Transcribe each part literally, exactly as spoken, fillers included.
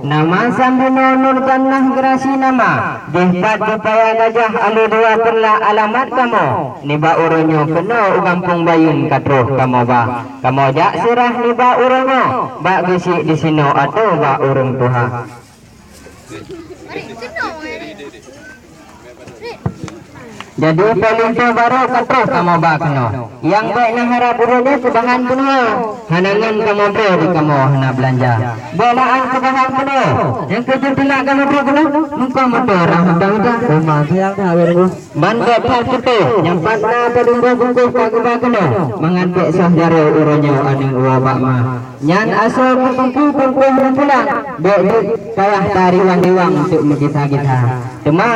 Nama Sambunoe Nur Jannah Gerasi nama, jih pat geupaya gajah alue dua peureulak alamat kamoe. Nibak uroe nyoe keunoe u Gampông Bayeuen ka troh kamoe ba. Kamoe jak seurah nibak uroe nyoe, bak geusyik disinoe ateueh bak ureuëng tuha. Jadi, peulintô barô ka troh kamoe ba keunoe. Nyang bék na harab uroe nyoe keubahan bunoe. Hana ngon kamoe bloe di kamoe hana beulanja. Bék na án keubahan bunoe. Nyang keujeuet teulat kamoe troh keunoe, meuko moto rhah mudah-mudah. Teuma siang that, Abang Teungku. Ban bék that putôh, nyang pat na padum boh bungkôh ka geuba keunoe, mangat bék soh jaroe uroe nyoe aneuk woe bak ma. Nyan asoe keu teungku-teungku meupulang, bék jeuet payah tariwang-riwang untuk meugisa-gisa. Teuma,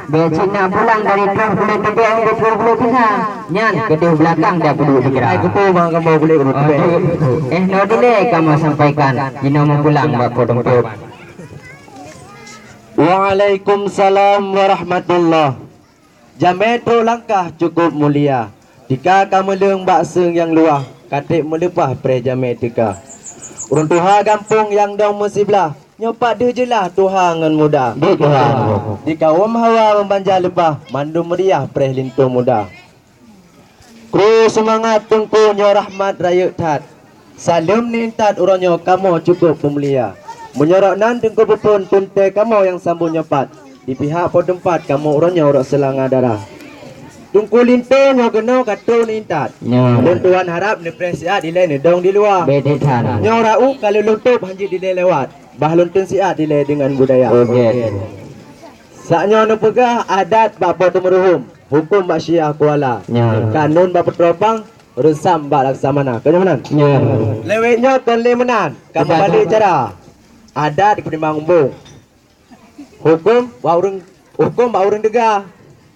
bék cit na pulang dari troh buleuen teubiet beutôi-beutôi gisa. Nyan keudeh beulakang dak peuduek sigra. Hai kupu bang kamoe buleuen teubiet. Oh, eh, no dilée kamoe sampaikan, jinoe meupulang bak po teumpat. Waalaikumsalam warahmatullah. Jamé trok langkah cukup mulia. Tika ka meuleueng bak seueng nyang luwah, ka treb meuleupah preh jamé teuka. Ureuëng tuha gampông nyang dong meusiblah, nyoe pat deuh jeulaih tuha ngon muda. Di tuha. Di kawöm hawa meubanja leupah, mandum meriah preh linto muda. Kru seumangat teungku nyoe rahmat rayeuk that. Saleuem neuintat uroe nyoe kamoe cukup peumulia. Meunyoe rot nan teungku peuphon teuntée kamoe nyang sambot nyoe pat. Di pihak po teumpat kamoe uroe nyoe rot seulanga darah. Teungku linto nyoe keunoe ka trok neuintat. Nyoe. Lôn tuan harab neupreh siat dilée neudong di luwa. Betul that. Nyoe rau ka lôn lôn tôb hanjeuet dilée lewat. Bah lôn teun siat dilée deungon budaya. Oke. Sak nyoe neupeugah adat bak po teumeuruhom. Huköm bak Syiah Kuala. Nyan. Kanun bak Peutroe Phang, reusam bak Laksamana. Keu nyoe meunan? Nyan. Lewat nyoe kon lé meunan, ka Adat. Meubalek cara. Adat dipeutimang umbông. Huköm bak ureuëng, huköm bak ureuëng teuga.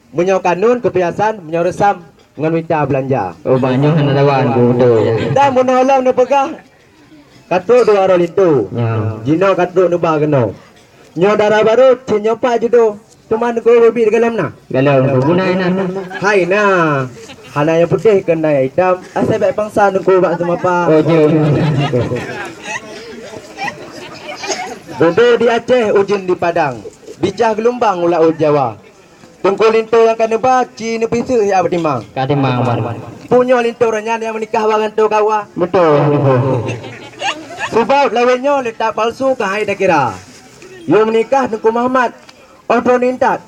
Meunyoe kanun keubiasaan, meunyoe reusam ngon mita beulanja. Oh, bak nyoe hana lawan, beutôi. Dan meunyoe lom neupeugah, ka trok dua droe linto. Ya. Jinoe ka trok neuba keunoe. Nyoe dara barô, cit nyoe pat judo. Teuma neugoe beubiet galom na. Galom, guna na. Hai na. Hana nyang putéh keu na nyang itam. Asai bék bangsa neugoe bak seumapa. Oh, jeuet. Bodoh di Aceh, ujeuen di Padang. Bijah geulumbang u laôt Jawa. Teungku linto nyang ka neuba, ci neupiseuk siat beutimang. Ka timang, Wan. Punyoe linto roh nyan nyang meunikah bak gantoe kawa. Beutôi, beutôi. Sabab lawét nyoe leutak palsu keuhai takira. Yôh meunikah Teungku Muhammad, oh droe neuintat.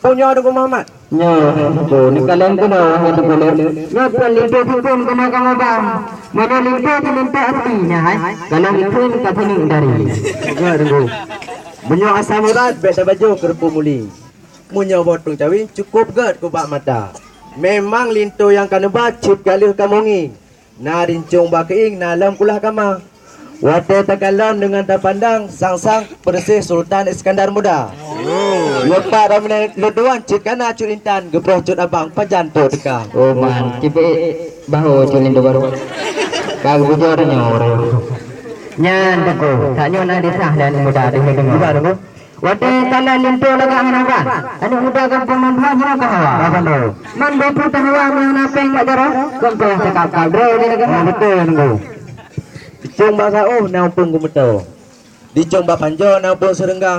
Punyoe Teungku Muhammad. Nyoe, beutôi. Neukalon keunoe, wahai Teungku Lôn. Nyoe kon linto sukon keunoe kamoe ba. Meunyoe linto teuh linto asli nyan hai. Kalau ikheun ka sineuk dari. Beutôi, Teungku. Meunyoe asam urat, bék tabajoh keu reupuk muli. Meunyoe boh tueng cawi cukôp gét keu bak mata. Memang linto nyang ka neuba cit ka lheueh kamoe ngieng. Na rincong bak keuieng, na lom kulah kama. Watée takalon deungon tapandang, sang-sang peureuseh Sultan Iskandar Muda. Leupah ramé lôn tuan cit ka na cut intan, geupreh cut abang pajan trok teuka. Oh man, cibék bahô cut linto barô. Ka geubujur nyoe ureuëng. Nyan Teungku, tanyoe na disah dan muda deuh deungoe. Watée takalon linto lagak hana ban, aneuk muda gampông nan ban hana ka hawa. Ka ban droe. Man beupu tahawa meuhana péng bak jaroe, kon payah takab-kab droe di lagak. Ah, beutôi, Teungku. Dicong bak saôh na umpung geumeuto. Dicong bak panjoe na umpung seureungga.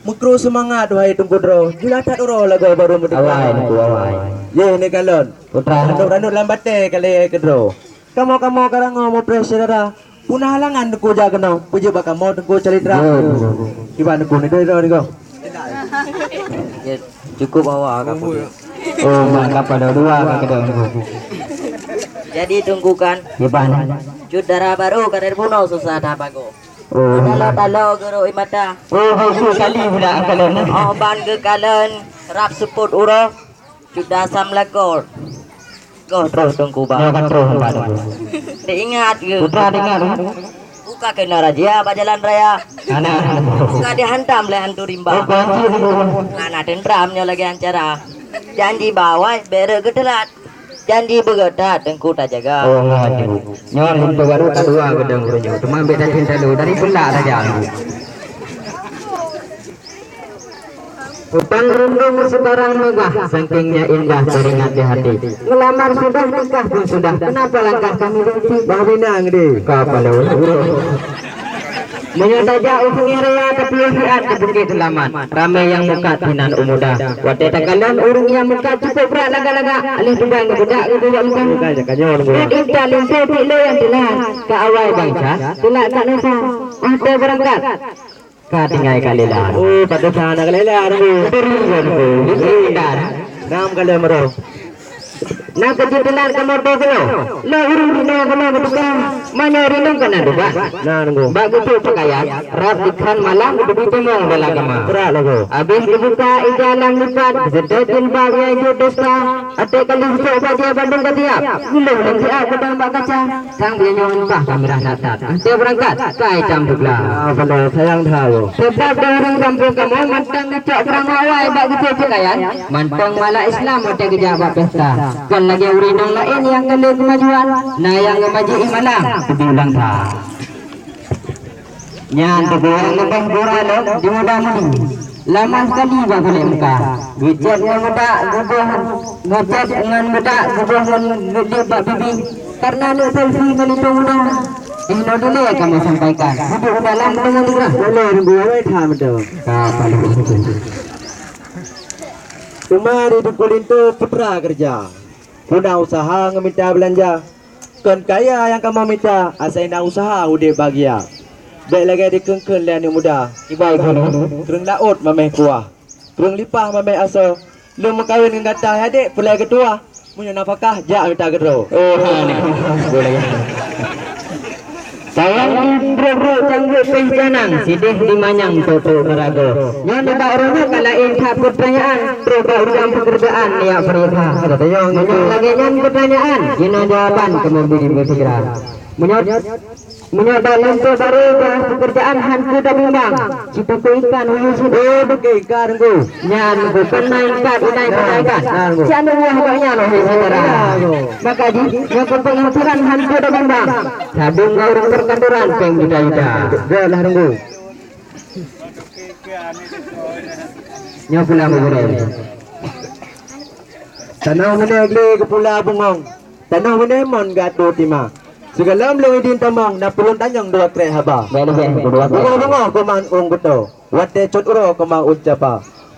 Meukru seumangat, wahai Teungku droe, jula that uroe lagoe barô meudeuka. Awai, Teungku, awai. Yeh, neukalon. Putra. Ranot-ranot lam batée ka lhée keudroe. Kamoe-kamoe ka rangoe mupreh syedara. Puna halangan Teungku jak keunoe, peujeuet bak kamoe Teungku calitra. Ya, Teungku. Kiban Teungku ni, dari, dari, dari. Ya, cukup awak ka peujeuet. Oh, mak kapal dah dua ka keudong, Teungku. Jadi Teungku kan, kiban. Cut dara barô ka dari bunoe susah that bagoe. Oh. Talo-talo geurok ie mata. Oh, bagus sekali pula kalian. Oh, ban geukalon rab seupôt uroe. Cut dasam lakoe. Goh troh Teungku ba. Nyoe ka troh, Pak Teungku. Teuingat keu? Putra teuingat, Teungku. Buka keunoe razia bak jalan raya. Anak. Buka dihantam lé hantu rimba. Oh, kunci, Teungku. Hana teuntram nyoe lagèe acara. Janji bak awai, bèk geutelat. Janji beugeuh that, Teungku tajaga. Oh, ngon, Teungku. Nyoe linto barô ka dua geudong uroe nyoe. Teuma bèk tathèn talo, dari peulak saja, Teungku. Upang rundung seubarang meugah, sangkengnya indah teringat di hati. Ngelamar sudah, nikah pun sudah, kenapa langkah kami berhenti? Bah binang deh. Ka pala ureueng. Meunyoe tajak u Sungai Raya, tapi siat di Bukit Selamat. Ramé nyang meukat sinan u muda. Watèe takalon ureueng nyang meukat cukup brat lagak-lagak, aléh tubai ngon beudak geubeuet meukat. Bukan, jangan nyoe, nyoe. Intat linto pih lé nyang teulat, ka awai bansa, teulat ka nusa. Watèe beurangkat. Ka tinggai ka lila. Oh, pada sana ka lila, Teungku. Beri, Teungku. Beri, dah. Nam ka lima roh. Na keuh jiteulat kamoe tô keunoe. Lé ureueng di noe keunoe geupeugah, meunyoe rinong ka na dubat. Na, Teungku. Bak geucok peukayan, rab dikhan malam geuteubiet timong dalam kama. Brat lagoe. Abéh geubuka ija lam lipat, geuseutôt jilbab nyang jeuet dusta. Até ka lheueh sôk bajèe bandum ka siap. Geuloh lom siap keudan bak kaca. Sang bunoe nyoe entah ka mirah that-that. Até beurangkat, ka itam beugla. Ah, beuna sayang that, yo. Sabab di ureueng gampông kamoe mantong geucok peurangok awai bak geucok peukayan, mantong malak Islam watèe geujak bak pesta. Kon lagèe ureueng inong laén nyang ka lé keumajuan, na nyang geumaji ié malam, teubiet ulang that. Nyan teungoh leubeh gura lom di muda mudi. Lama sekali bak kulét muka. Geucet ngon beudak geuboh, geucet ngon beudak geuboh ngon geudeb bak bibi. Karena neuk selfie ngon linto muda. Inoe dilèe kamoe sampaikan. Duduk di dalam dengan digerah. Boleh nunggu awai that meudo. Ka palu. Teuma di Teungku Linto putra keureuja. Puna useuha ngon mita beulanja. Kon kaya nyang kamoe mita, asai na useuha udép bahagia. Bèk lagèe dikeuen-keuen lé aneuk muda. Kiban Guru. Kreueng laôt mamèh kuah. Kreueng lipah mamèh asoe. Lôn meukawen ngon gata, hai adék, peulai geutuah. Meunyoe nafakah, jak mita keudroe. Oh, ha, ni. Boleh. Sayang di brok-brok cangguek péh canang, sidéh di manyang trok-trok meuragoe. Nyoe nibak ureueng nyoe ka laén that peutanyaan, trok bak urusan peukeurjaan, neujak peuriksa. Ada tanyong. Meunyoe lagèe nyan peutanyaan, jinoe jawaban kamoe bri beusegera. Meunyoe, meunyoe bak linto barô bak peukeurjaan han keuh tabimbang, cit peuikan uyueng sidroe. Oh, bukon ikan, Teungku. Nyan bukon main kat, inai keuh main kat. Nah, Teungku. Siat neuwoe bak nyan, wahé syedara. Nah, Teungku. Maka jih, nyang keupeungasaran han keuh tabimbang. Sadum ngon ureueng peukantoran péng juta-juta. Gèt lah, Teungku. Nyoe pula meugurèe. Tanoh meunèh glé geupula bungong. Tanoh meunèh mon geuatô tima. Sigohlom lôn idin tamong, na peulôn tanyong dua krèk haba. Bèk leubeh keu dua krèk. Beungoh-beungoh keuman ôn geuto. Watèe cot uroe keuman ôn capa.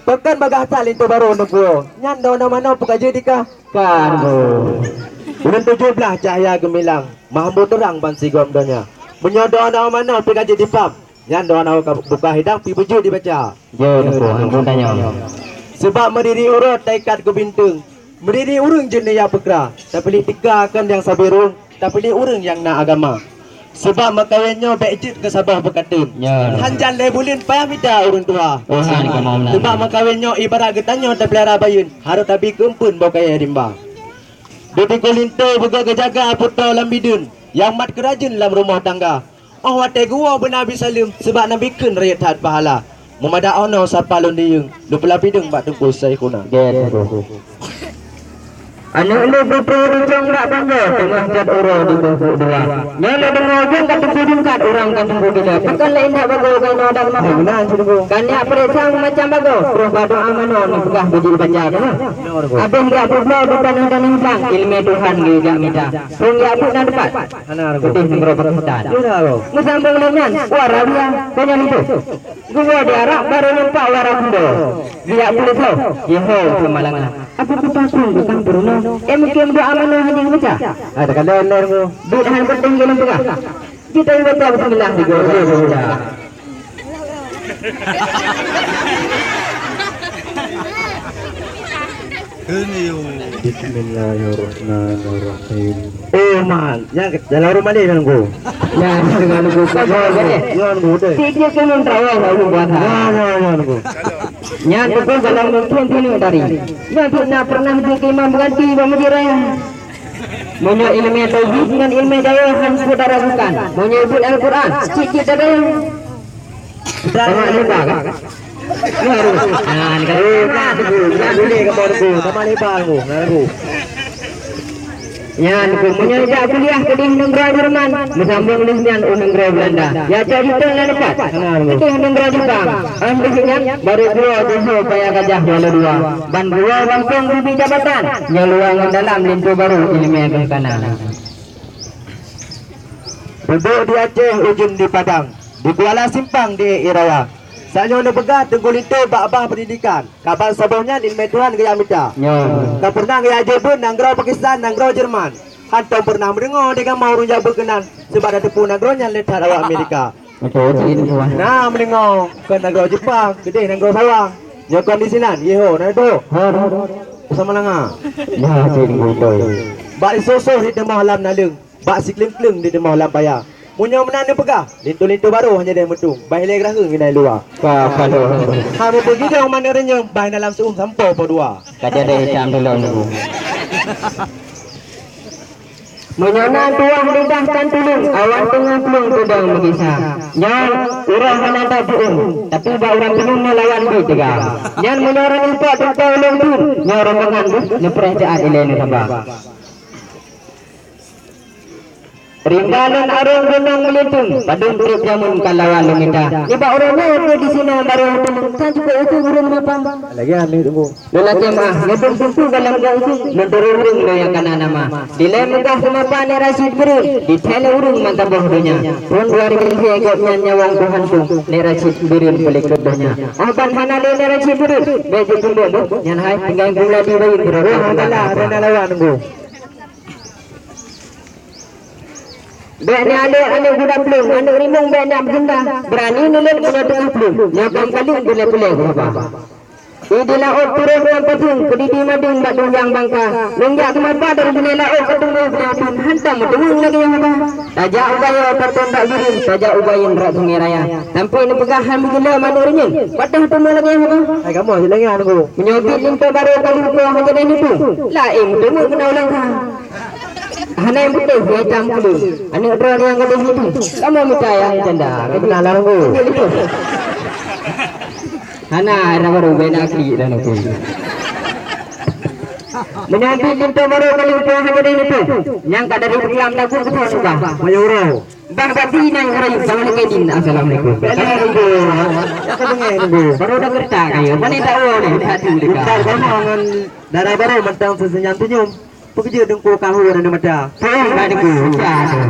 Pakon bagaih that linto barô neupuwoe. Nyan droeneuh manoe peu ka jeuet dikah? Kan, Bu. Buleuen tujoh blaih cahya geumilang. Meuhambô teurang bansigom donya. Meunyoe droeneuh manoe peu ka jeuet dipam. Nyan droeneuh ka buka hidang pih beujeuet dibaca. Jeuet, Teungku, hantom tanyong. Seubab meudiri uroe taikat keu binteung, meudiri ureueng jeuet neujak peukra, tapiléh teuka kon nyang sabe rhueng, tapiléh ureueng nyang na agama. Seubab meukawen nyoe bèk jeuet keu saboh peukateuen. Ya. Hanjan lhèe buleuen payah mita ureueng tuha. Oh, han, kamoe meunan. Seubab meukawen nyoe ibarat geutanyoe tapeulihara bayeuen, harôh tabi keu eumpeuen boh kayèe rimba. Di Teungku Linto beugöt geujaga putroe lam bideuen, nyang mat keurajeuen lam rumoh tangga. Óh watèe geuwoe beu Nabi saleuem, seubab Nabi kheun rayeuk that pahala. Meumadat 'oh noe sapa lôn diyeueng, lôn peulapideueng bak Teungku Syaikhuna. Gèt, Teungku. Aneuk lé putroe ricong bak panjoe, teungoh jeuet uroe di bungkôk dua. Nyoe lé deungoe jeueng ka teupeu deungkat ureueng ka teungku gila. Pakon lé indak bagoe keunoe dan manoe. Hai, meunan, Teungku. Kan jak peuriksa meumacam bagoe, troh bak doa manoe neupeugah beujibaca keunoe. Abéh jak peubloe di tanoh-tanoh blang, ileumèe Tuhan geujak mita. Phôn jak peuet na teupat. Hana, Teungku. Putéh nanggroe Pakistan. Iya, Teungku. Meusambông lé nyan, wara biya, keu nyan itu. Geuwoe di Arab barô nampak wara kuda. Geujak puléh lom, jiho u Samalanga. Apa kutakong bukan peurunoe? Eh, mungkin doa manoe hana geubaca. Ah, takalon lé, Teungku. Duek han penting lôn peugah. Kita baca bismillah tiga kali. Bismillahirrahmanirrahim. Oh, man. Ya, jalan rumah dia, Nunggu. Ya, dengan Nunggu. Nunggu, Nunggu. Sijil kan mentawai, lalu buat. Ya, ya, ya, Nunggu. Nyan betul dalam mungkin sini tadi. Nyan pernah, pernah jadi imam berganti bak Masjid Raya. Meunyoe ileumèe tauhid ngon ileumèe dayah han peue diragukan. Meunyoe buet Al-Qur'an, cit-cit tadayah. Betul, betul, kan? Nah, ni kan. Oh, nah, tu, nah, boleh ke mau tu? Sama lebar tu, nah, tu. Nyan, ku, meunyoe jak kuliah keudeh nanggroe Jerman, meusambông lheueh nyan u nanggroe Beulanda. Ya, cok jiteueng lam lepat. Nah, tu. Keudeh nanggroe Jepang. Óh lheueh nyan, barô keuluwa Johô Paya Gajah Walau Dua. Ban keuluwa gampông bubé jabatan, nyoe luwa ngon dalam linto barô ileumèe beuh kana. Dudoe di Aceh, ujeuen di Padang, di Kuala Simpang di Raya. Saat nyoe neupeugah teungku linto bak babah peundidikan, kaban saboh nyan ileumèe Tuhan geujak mita. Nyoe. Ka peureunah geujak jeuet beuet nanggroe Pakistan, nanggroe Jerman. Hantom peureunah meudeungoe di kamoe ureueng jak beuet keunan, sabab tateupeue nanggroe nyan le that awak Amerika. Betul, betul, itu, Wan. Nah, meudeungoe, kon nanggroe Jepang, keudeh nanggroe Sawang. Nyoe kon di sinan, yeh ho, na doh. Ha, ha. Beusama langa. Ya, cik, betul. Bak isoh-soh di teumah lam naleueng, bak sikleung-kleung di teumah lam paya. Meunyoe meunan neupeugah, linto-linto barô hana deh meutung, bah ilèe geuraheueng inan luwa. Ka, ka, doh. Ha, meupeugidong manéh reunyeun, bah inan lam seu'uem sampoe po dua. Ka jadi hitam dulu, nunggu. Meunyoe na tuah lidah tan tuleueng, awan teungoh plueng peudong meugisa. Nyoe uroe hana that jiôh, tapi bak ureueng pinueng meulawan bit teuga. Nyan meunyoe ureueng impok teuntèe ulôn pun, nyoe rombongan beuh neupreh jeuet ilèe neusaba. Rimba lôn areueng gunong meulinteung, padum trép jameun ka lawan lôn mita. Nibak uroe nyoe keu disinoe barô teumeuteun, tan jipeuukeue ureueng mapa. Lagèe nyan, tunggu. Lôn lakèe meu'ah, nyoe dum teungku goh lom geuh ukeue, lôn turông ureueng lôn nyang kana nama. Dilèe meugah seumapa Nèk Rasyid Bireuen, dithèe lé ureueng meusaboh donya. Thôn dua ribèe lhèe gobnyan nyawöng keuhantom, Nèk Rasyid Bireuen peulikot donya. Óh ban hana lé Nèk Rasyid Bireuen, bèk jipeumbôk beuh, nyan hai tinggai gula di bayeuen keudroe. Wah, adalah, ada nak lawan, tunggu. Bèk neualèe aneuk guda plueng, aneuk rimong bèk neupeugah, beurani neulét meunyoe teungoh plueng, nyoe ka meukaleueng beulée-bulée geuba. Di laôt turông ngon paseung, keudidi madeueng bak tunjang bangka. Lôn jak seumapa dari Beunéh Laôt ka teungoh beulatih, hantom meuteumèe lagèe nyan haba. Tajak u Gayo, taton bak Bireuen, tajak u Bayeuen rot Sungai Raya. Sampoe neupeugah han meugeulom aneuk reunyeun, padahai teumèe lagèe nyan haba. Hai kamoe, silengan, Teungku. Meunyoe biet linto barô ka lheueh po hana jadeh neupeu, laén meuteumèe keunoe lam kha. Hana nyang putéh, nyang itam keuleue. Aneuk droe nyang gadôh itu. Kamoe mita nyang canda. Beuna lah, Teungku. Hana, era baru bena klik dah, Teungku. Menyambut linto barô kali upah haba deh itu. Nyang ka dari Bukit Lam Dagu ke Pulau Sumba. Mayang Urau. Bang Bati nang rayu. Assalamualaikum. Assalamualaikum. Assalamualaikum. Aku dengar, Teungku. Baru dah kereta kayu. Mana tak tahu ni? Tak tahu dekat. Bukan sama dengan darah baru mentang sesenyum-senyum. Peukeujeut Teungku ka hu aneuk mata. Hei, ka Teungku, ya, tu.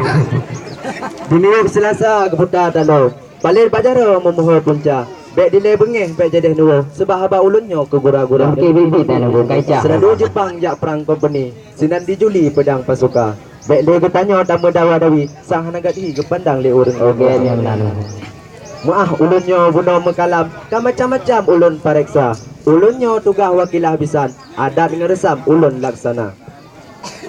Di miyueb Seulasa geuputa taloe, palét bak jaroe meumeuho punca. Bèk dilèe beungèh, bèk jadeh neuwoe, seubab haba ulôn nyoe keu gura-gura. Oke, bibit dan Teungku, kaicah. Seuladu Jeupang jak prang kompeni, sinan di Juli peudang pasuka. Bèk lé geutanyoe tameudawa-dawi, sang hana gaki geupandang lé ureueng. Oke, nyang nan. Meu'ah ulôn nyoe bunoe meukalam, ka macam-macam ulôn pareksa. Ulôn nyoe tugaih wakilah bisan, adat ngon reusam ulôn laksana.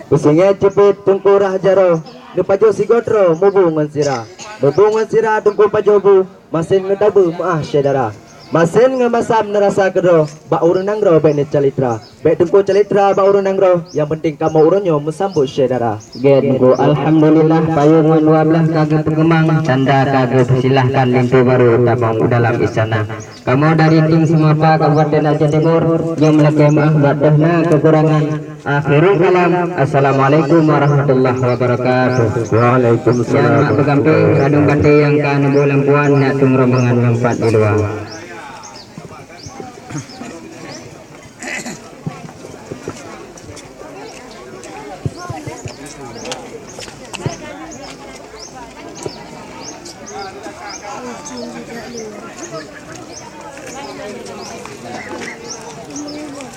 Beusingèt ceupeut Teungku rhah jaroe, neupajoh sigoe droe mubu ngon sira. Mubu ngon sira Teungku pajoh bu, masen ngon tabeue meu'ah syedara. Masen ngon masam neurasa keudroe, bak ureueng nanggroe bèk neucalitra. Bèk Teungku calitra bak ureueng nanggroe, nyang peunteng kamoe uroe nyoe meusambot syedara. Gèt Teungku, alhamdulillah, payong ngon dua blah ka geupeukeumang, tanda ka geupeusilahkan linto barô tamong u dalam istana. Kamoe dari Ting Seumapa, Kabupaten Aceh Timur, nyoe meulakèe meu'ah bak toh na keukurangan. Akhirul kalam. Assalamualaikum warahmatullahi wabarakatuh. Waalaikumsalam. Nyang mak peugampéng, radong batèe nyang ka neuboh lam puan, nak tueng rombongan ngon pat di luwa.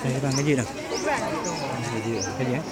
Eh, bang, gaji dah. Gaji, gaji, eh.